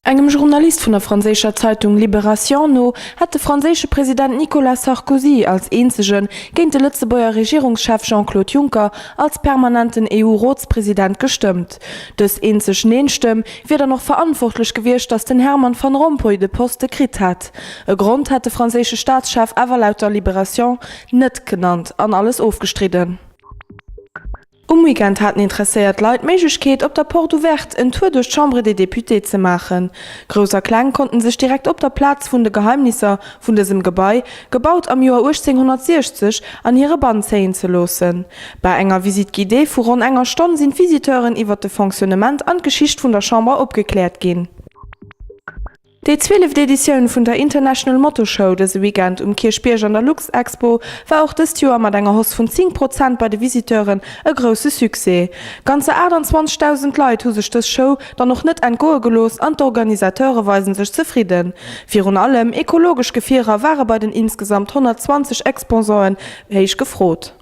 Engem Journalist vun der franséischer Zeitung Libération no hätt de franséische President Nicolas Sarkozy als eenzege géint de Lëtzebuerger Regierungschef Jean-Claude Juncker als permanenten EU-Rotspresident gestëmmt. Dës eenzeg Neen-Stëmm wier dann och verantwortlech gewiescht, datt den Herman Van Rompuy de Poste kritt hätt. E Grond hätt de franséische Staatschef awer laut der Libération net genannt an alles ofgestridden. Um Weekend haten interesséiert Leit d'Méiglechkeet, op der Porte Ouverte en Tour duerch d'Chambre des Députés ze maachen. Grouss a Kleng konnten sech direkt op der Plaz vun de Geheimnisser vun dësem Gebai, gebaut am Joer 1860, an hire Bann zéien ze loossen. Bei enger Visite guidée vu ronn enger Stonn sinn d'Visiteuren iwwert de Fonctionnement an d'Geschicht vun der Chamber opgekläert ginn. Déi zwieleft Editioun vun der International Moto Show dëse Weekend um Kierchbierg an der Luxexpo war och dëst Joer mat enger Hausse vun 10 Prozent bei de Visiteuren e grousse Succès. Ganzer 28.000 Leit hu sech dës Show dann och net entgoe gelooss an d'Organisateure weisen sech zefridden. Virun allem ekologesch Gefierer ware bei den insgesamt 120 Exposanten héich gefrot.